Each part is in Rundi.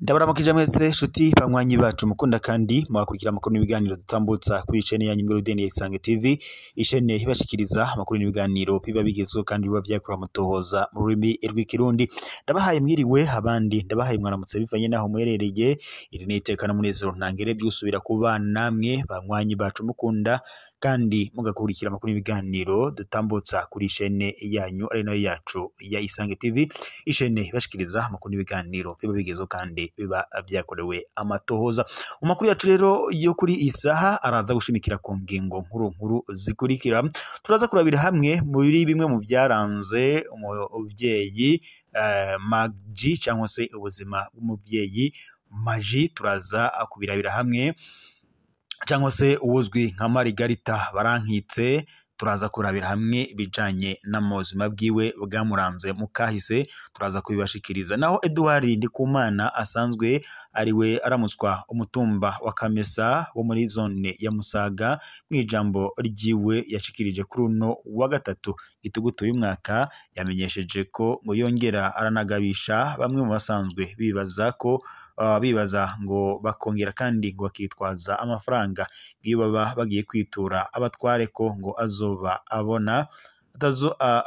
Ndabaramukije mwese shuti banywanyi bacu mukunda kandi mwakurikira amakuru n'ibiganiro dutambutsa kuri chaîne yanyu Ngorudeni ya Isange TV, ishene ibashikiriza amakuru n'ibiganiro biba bigezweho kandi biba vyakura mutohoza mu rurimi rw'ikirundi. Ndabahaye mwiriwe abandi ndabahaye mwaramutse bivanye naho muherereye. Iri ni iteka n'umunezero ntangere byusubira kuba namwe banywanyi bacu mukunda kandi mugakurikira amakuru n'ibiganiro dutambutsa kuri chaîne yanyu ari nayo yacu ya Isange TV, ishene ibashikiriza amakuru n'ibiganiro biba bigezweho kandi biba byakorewe amatohoza. Mu makuru yacu rero yo kuri isaha araza gushimikira ku ngingo nkuru nkuru zikurikira. Turaza kurabira hamwe muri bimwe mu byaranze umubyeyi Maji cyangwa se ubuzima bw'umubyeyi Maji, turaza kubirabira hamwe, cyangwa se uwuzwi nka Marigarita Barankitse, turaza kurabira hamwe ibijanye n'amazima bwiwe bwamuranze mu kahise, turaza kubibashikiriza. Naho Edouard Ndikumana asanzwe ariwe aramutswa umutumba wa Kamesa wo muri zone ya Musaga, mu ijambo ryiwe yashikirije kuri uno wa gatatu Gitugutu y'umwaka, yamenyesheje ko ngo yongera aranagabisha bamwe mu basanzwe bibaza ko bibaza ngo bakongera kandi ngo bakitwaza amafaranga iyo baba bagiye kwitura abatware ko ngo azoba abona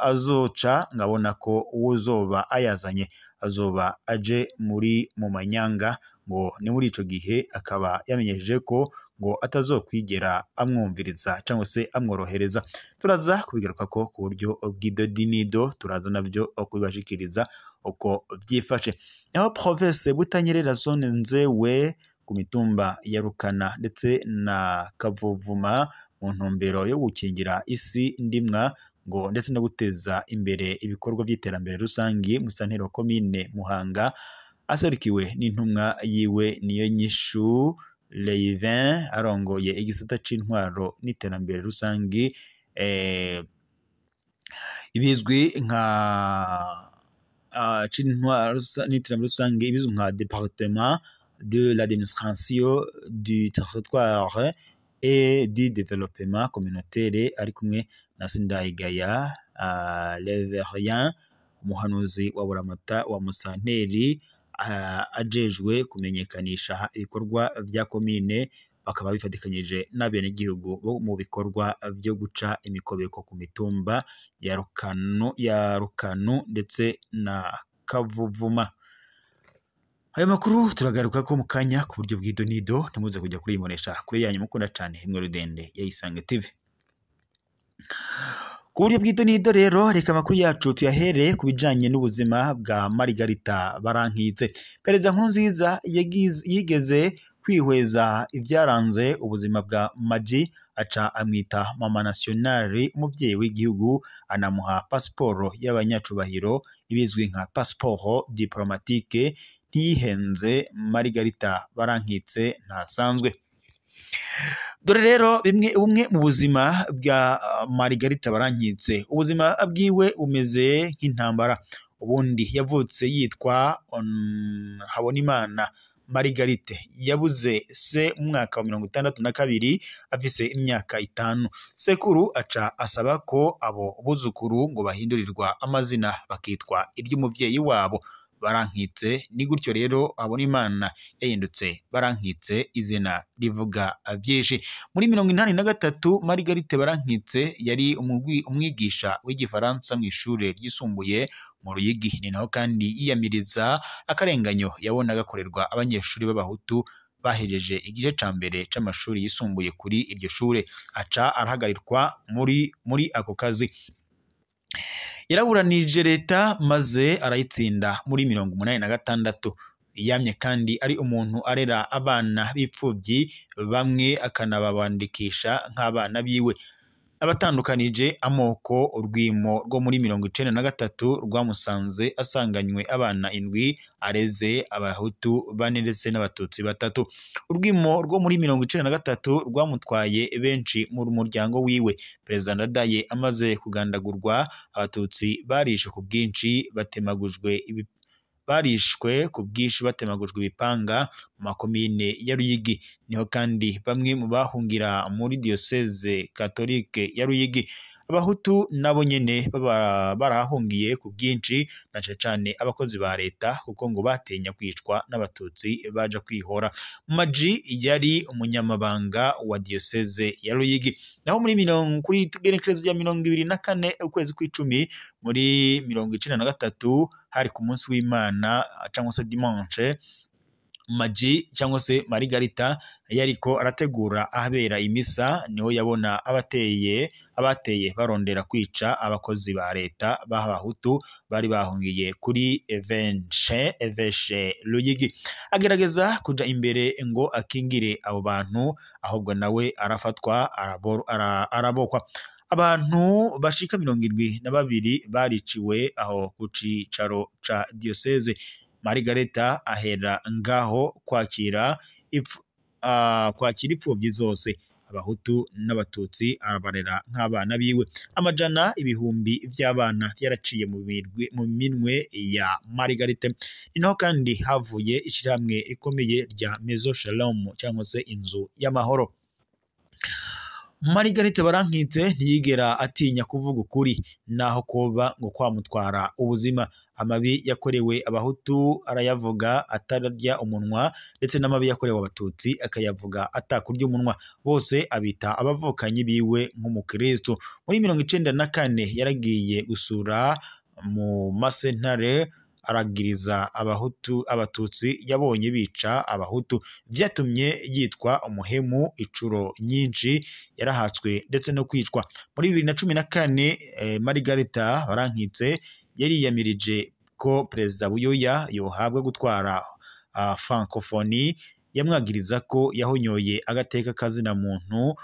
azoca ngabona ko uzoba ayazanye azoba aje muri mu manyanga, ngo ni muri ico gihe akaba yamenyesheje ko ngo atazokwigera amwumviriza cyangwa se amworohereza. Turaza kubigaruka ko ku buryo bw'idodinido, turaza navyo kubibashikiriza uko byifashe. Naho province Butanyerera zone Nzewe ku mitumba ya Rukana ndetse na Kavuvuma mu ntumbero yo gukingira isi ndimwa ngo ndetse no guteza imbere ibikorwa by'iterambere rusangi, musantero komine Muhanga aserukiwe n'intumwa yiwe niyo nyishu Leivin arongoye igisata c'intwaro n'iterambere rusangi, ibizwi nka c'intwaro n'iterambere rusangi ibizwi nka département de l'administration du territoire et du développement communautaire, ari kumwe na Sindayigaya Leverien umuhanuzi wa Buramata wa Musanteri ajejwe kumenyekanisha ibikorwa vya komine, bakaba bifatikanyije n'abenegihugu bo mu bikorwa byo guca imikobeko ku mitumba ya Rukanu ndetse na Kavuvuma. Ayo makuru turagaruka ko mukanya ku buryo bw'idonido, ntimuze kujya kurimonesha kuri yanyu mukunda cyane imwe rudende ya Isange TV. Ku buryo bw'idonido rero reka amakuru yacu tuyahere ku bijanye n'ubuzima bwa Marigarita Barankitse. Perezida Nkurunziza yigeze kwihweza ibyaranze ubuzima bwa Maji, aca amwita Mama Nationale, umubyeyi w'igihugu, anamuha pasiporo y'abanyacubahiro ibizwi nka passeport diplomatique. Ntiyihenze, Marigarita Barankitse ntasanzwe. Dore rero bimwe mu buzima bwa Marigarita Barankitse. Ubuzima bwiwe bumeze nk'intambara. Ubundi yavutse yitwa Habonimana Marigarite, yabuze se mu mwaka wa 62 afise imyaka 5. Sekuru aca asaba ko abo buzukuru ngo bahindurirwa amazina bakitwa iry'umuvyeyi wabo Barankitse. Ni gutyo rero Habonimana yahindutse Barankitse, izina rivuga byinshi. Muri 83 Marigarite Barankitse yari umwigisha w'igifaransa mu ishure ryisumbuye mu Ruyigi. Ni naho kandi yiyamiriza akarenganyo yabona gakorerwa abanyeshuri b'abahutu bahejeje igice ca mbere c'amashuri yisumbuye kuri iryo shure, aca arahagarikwa muri ako kazi. Yaraburanije leta maze arayitsinda muri 86. Yamye kandi ari umuntu arera abana b'ipfubyi bamwe akanababandikisha nk'abana biwe. Abatandukanije amoko, urwimo rwo muri 93 rwamusanze asanganywe abana 7 areze, abahutu 4 ndetse n'abatutsi 3. Urwimo rwo muri 93 rwamutwaye benshi mu muryango wiwe. Perezida Ndadaye amaze kugandagurwa, abatutsi barishwe ku bwinshi batemagujwe barishwe ku bwinshi batemagujwe ibipanga mu mu makomine ya Ruyigi. Niho kandi bamwe mu bahungira muri diocese katolike ya Ruyigi. Abahutu nabo nyene barahungiye ku bwinshi, na cane cane abakozi ba leta, kuko ngo batinya kwicwa n'abatutsi baja kwihora. Maji yari umunyamabanga wa diocese ya Ruyigi. Naho muri kuri igenekerezo rya 24 ukwezi kw'icumi muri 1993, hari ku munsi w'Imana cyangwa se dimanche, Maji cyangwa se Marigarita yariko arategura ahabera imisa, niho yabona abateye barondera kwica abakozi ba leta b'abahutu bari bahungiye kuri Eveshe Ruyigi. Agerageza kuja imbere ngo akingire abo bantu, ahubwo nawe arafatwa arabokwa. Abantu bashika 72 bariciwe aho ku cicaro ca diocese. Marigareta ahera ngaho kwakira imfuvyi zose, abahutu n'abatutsi, arabarera nk'abana biwe. Amajana ibihumbi vy'abana vyaraciye mu minwe ya Marigarete. Ni naho kandi havuye ishirahamwe rikomeye rya Maison Shalom cyangwa se inzu y'amahoro. Marigarete Barankitse ntiyigera atinya kuvuga ukuri, naho koba ngo kwamutwara ubuzima. Amabi yakorewe abahutu arayavuga atararya umunwa, ndetse n'amabi yakorewe abatutsi akayavuga atakurya umunwa. Bose abita abavukanyi biwe nk'umukristo. Muri 1994 yaragiye gusura mu masentare, aragiriza abahutu abatutsi yabonye bica abahutu. Vyatumye yitwa umuhemu icuro nyinshi, yarahatswe ndetse no kwicwa. Muri 2014 Marigareta Barankitse yariyamirije ko Perezida Buyoya yohabwa gutwara Francophonie, yamwagiriza ko yahonyoye agateka kazina muntu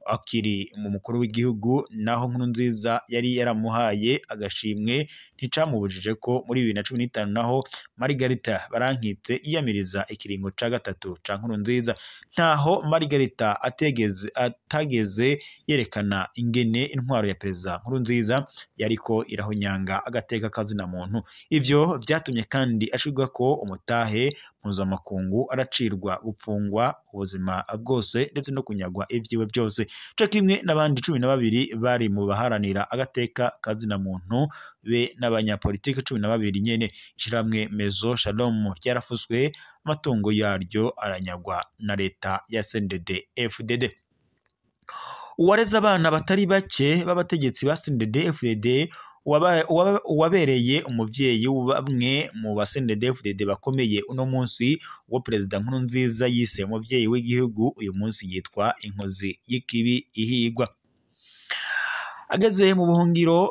akiri mu mukuru w'igihugu. Naho Nkurunziza yari yaramuhaye agashimwe, nticamubujije ko muri 2015 naho Marigarita Barankitse yiyamiriza ikiringo ca gatatu ca Nkurunziza. Ntaho Marigarita atageze yerekana ingene intwaro ya Perezida Nkurunziza yariko irahonyanga agateka kazina muntu. Ivyo vyatumye kandi ashirwa ko umutahe mpuzamakungu, aracirwa gupfungwa ubuzima bwose ndetse no kunyagwa ivyiwe byose, co kimwe n'abandi 12 bari mu baharanira agateka kazina muntu be n'abanyapolitike 12 nyene. Ishirahamwe Maison Shalom ryarafuswe, amatungo yaryo aranyagwa na leta ya CNDD FDD. Uwareze abana batari bake b'abategetsi ba CNDD FDD, uwabereye umuvyeyi bamwe mu ba CNDD FDD bakomeye uno munsi, uwo Perezida Nkurunziza yise umuvyeyi w'igihugu, uyu munsi yitwa inkozi y'ikibi ihigwa. Ageze mu buhungiro,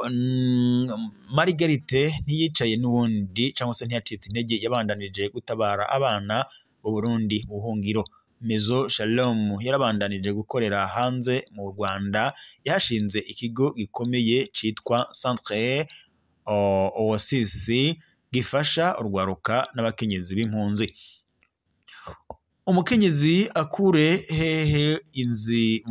Marigarite ntiyicaye n'ubundi cyangwa se ntiyacitse intege, yabandanije gutabara abana b'u Burundi mu buhungiro. Maison Shalom yarabandanije gukorera hanze mu Rwanda, yashinze ikigo gikomeye citwa Centre Oasis gifasha urwaruka n'abakenyezi b'impunzi. Umukenyezi akure hehe inzi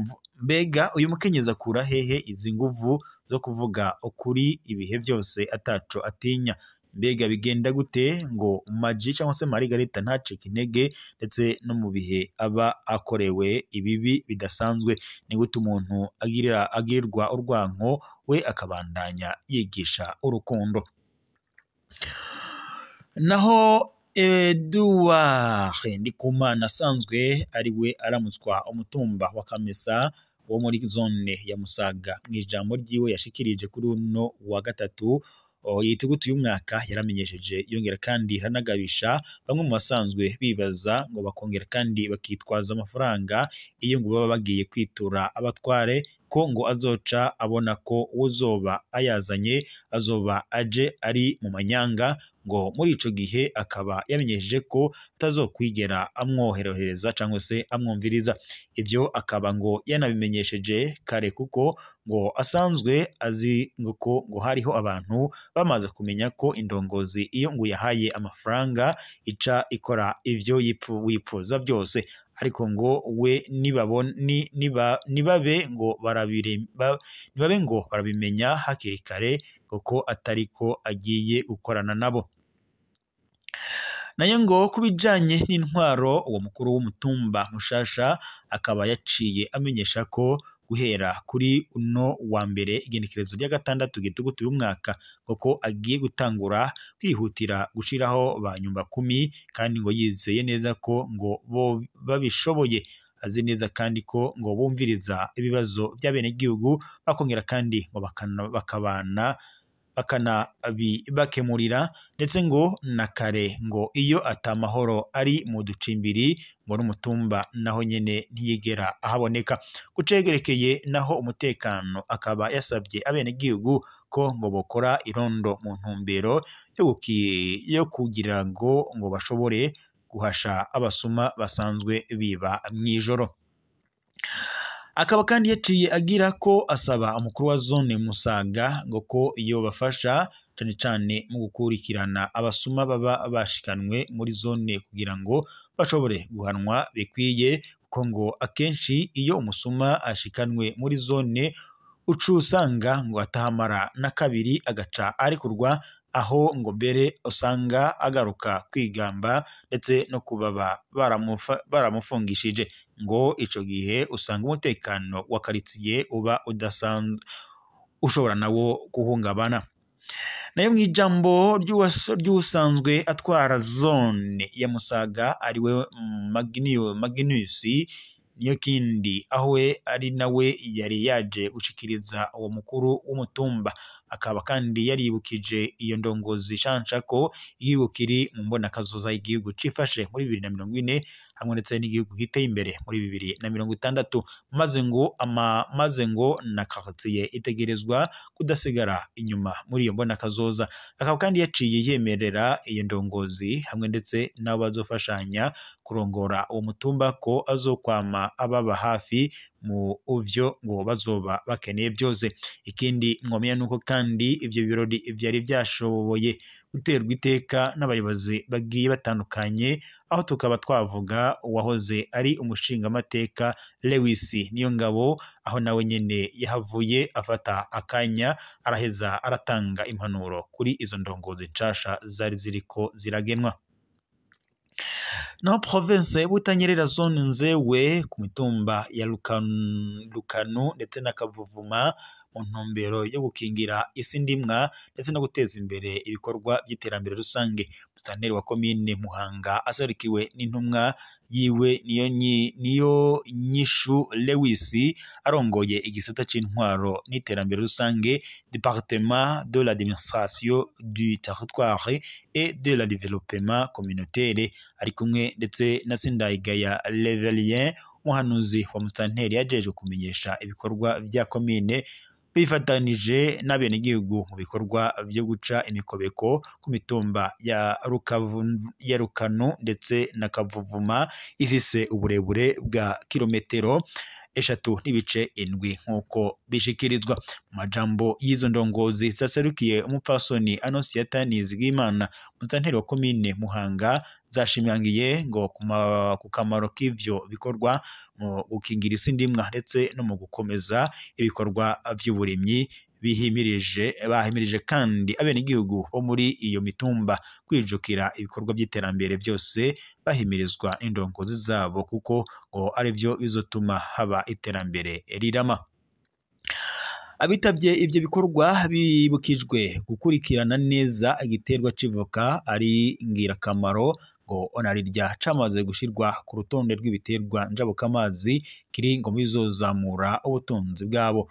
mbega uyu mukenyezi akura hehe izi nguvu zo kuvuga ukuri ibihe byose ataco atinya? Mbega bigenda gute ngo Maji cyangwa se Marigarita ntacike intege ndetse no mu bihe aba akorewe ibibi bidasanzwe? Ni gute umuntu agirirwa urwanko we akabandanya yigisha urukundo? Naho Edouard Ndikumana asanzwe ari we aramutswa umutumba wa Kamesa wo muri zone ya Musaga, mu ijambo ryiwe yashikirije kuri uno wa gatatu yiteguye uyu mwaka, yaramenyesheje yongera kandi iranagabisha bamwe mu basanzwe bibaza ngo bakongera kandi bakitwaza amafaranga iyo ngo baba bagiye kwitura abatware, ko ngo azoca abona ko uzoba ayazanye azoba aje ari mu manyanga, ngo muri ico gihe akaba yamenyesheje ko atazokwigera amwoherereza cyangwa se amwumviriza. Ivyo akaba ngo yanabimenyesheje kare, kuko ngo asanzwe azi ngo ko ngo hariho abantu bamaze kumenya ko indongozi iyo ngo yahaye amafaranga ica ikora ivyo yipfuza byose, ariko ngo we nibabe ngo barabimenya hakiri kare kuko atariko agiye gukorana nabo. Nayo ngo kubijanye n'intwaro, uwo mukuru w'umutumba mushasha akaba yaciye amenyesha ko guhera kuri uno wa mbere igenekerezo rya 6 Gitugutu y'umwaka koko agiye gutangura kwihutira gushiraho ba nyumba kumi, kandi ngo yizeye neza ko ngo bo babishoboye, azi neza kandi ko ngo bumviriza ibibazo by'abenegihugu bakongera kandi ngo bakabana bakanabibakemurira, ndetse ngo na kare ngo iyo atamahoro ari mu ducimbiri ngo n'umutumba naho nyene ntiyigera ahaboneka. Kucegerekeye naho umutekano, akaba yasabye abenegihugu ko ngo bokora irondo mu ntumbero yo kugira ngo bashobore guhasha abasuma basanzwe biba mw'ijoro. Akaba kandi yaciye agira ko asaba umukuru wa zone Musaga ngo ko iyo bafasha cane cane mu gukurikirana abasuma baba bashikanwe muri zone kugira ngo bashobore guhanwa bikwiye, kuko ngo akenshi iyo umusuma ashikanwe muri zone uca usanga ngo atahamara na kabiri agaca arekurwa, aho ngo mbere usanga agaruka kwigamba ndetse no kubaba baramufungishije. Ngo ico gihe usanga umutekano wa karitsiye uba udasanzwe ushobora nawo guhungabana. Nayo mw'ijambo ry'usanzwe atwara zone ya Musaga ariwe Magnus niyo kindi, aho we ari nawe yari yaje gushikiriza uwo mukuru w'umutumba, akaba kandi yaribukije iyo ndongozi shansha ko igihugu kiri mu mbonakazoza y'igihugu cifashe muri 2040 hamwe ndetse n'igihugu giteye imbere muri 2060, maze ngo na quartier itegerezwa kudasigara inyuma muri iyo mbonakazoza. Akaba kandi yaciye yemerera iyo ndongozi hamwe ndetse n'abo bazofashanya kurongora uwo mutumba ko azokwama ababa hafi mu uvyo ngo bazoba bakeneye byose. Ikindi mwomenya nuko kandi ivyo birori vyari vyashoboye guterwa iteka n'abayobozi bagiye batandukanye, aho tukaba twavuga uwahoze ari umushingamateka Lewis Niyongabo, aho nawe nyene yahavuye afata akanya araheza aratanga impanuro kuri izo ndongozi nshasha zari ziriko ziragenwa. Naho province Butanyerera zone Nzewe ku mitumba ya Lukanu ndetse na Kavuvuma mu ntumbero yo gukingira isi ndimwa ndetse no guteza imbere ibikorwa by'iterambere rusange, musitanteri wa komine Muhanga asarikiwe n'intumwa yiwe niyo Nyishu Lewis arongoye igisata c'intwaro n'iterambere rusange, département de l'administration du territoire et de la développement communautaire, ari kumwe ndetse na Sindayigaya Levelien umuhanuzi wa musitanteri yajeje kumenyesha ibikorwa vya komine bifatanije n'abenegihugu mu bikorwa byo guca imikobeko ku mitumba ya Rukanu ndetse na Kavuvuma ifise uburebure bwa kilometero 3.7 nk'uko bishikirizwa. Mu majambo y'izo ndongozi zaserukiye umupfasoni Anonsiyata Nizigimana musitanteri wa komine Muhanga, zashimangiye ngo ku kamaro k'ivyo bikorwa mu gukingira isi ndimwa ndetse no mu gukomeza ibikorwa vy'uburimyi. Bahimirije kandi abenegihugu bo muri iyo mitumba kwijukira ibikorwa by'iterambere byose bahimirizwa n'indongozi zabo, kuko ngo arivyo bizotuma haba iterambere rirama. Abitabye ivyo bikorwa bibukijwe gukurikirana neza igiterwa c'ivoka ari ngirakamaro, ngo onarirya camaze gushirwa ku rutonde rw'ibiterwa njabukamazi kiri ngo bizozamura ubutunzi bwabo.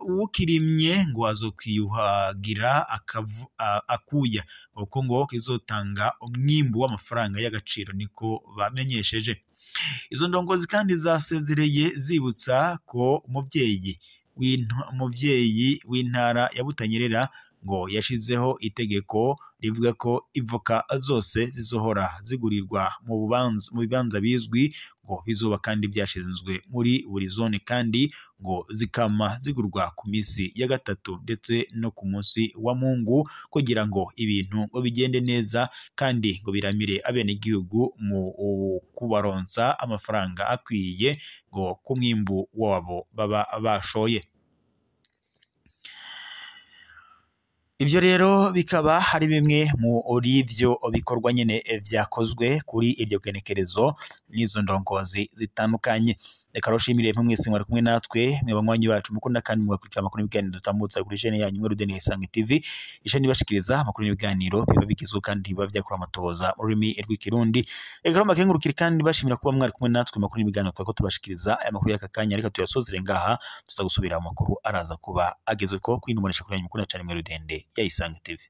Uwukirimye ngo azokwiyuhagira akuya, kuko ngo kizotanga umwimbu w'amafaranga y'agaciro, niko bamenyesheje. Izo ndongozi kandi zasezereye zibutsa ko umuvyeyi w'intara ya Butanyerera ngo yashizeho itegeko rivuga ko ivoka zose zizohora zigurirwa mu bibanza bizwi, ngo bizoba kandi byashinzwe muri buri zone, kandi ngo zikama zigurwa ku misi ya gatatu ndetse no ku munsi wa Mungu, kugira ngo ibintu ngo bigende neza kandi ngo biramire abenegihugu mu kubaronsa amafaranga akwiye ngo ku mwimbu wabo baba bashoye. Ivyo rero bikaba hari bimwe muri ivyo bikorwa nyene vyakozwe kuri iryo genekerezo n'izo ndongozi zitandukanye. Reka rero nshimire mwese mwari kumwe natwe, mwe banywanyi bacu mukunda kandi mugakurikira amakuru n'ibiganiro dutambutsa kuri chaîne yanyu Mwe Rudeni Isange TV, isheni ibashikiriza amakuru n'ibiganiro biba bigezweho kandi biba vyakora amatohoza mu rurimi rw'Ikirundi. Reka rero mbakengurukire kandi bashimira kuba mwari kumwe natwe amakuru n'ibiganiro twako tubashikiriza aya makuru y'aka kanya. Reka tuyasozere ngaha, tuza gusubira amakuru araza kuba agezweko kuri ino mboneshakure yanyu mukunda cane Mwe Rudende ya Isange TV.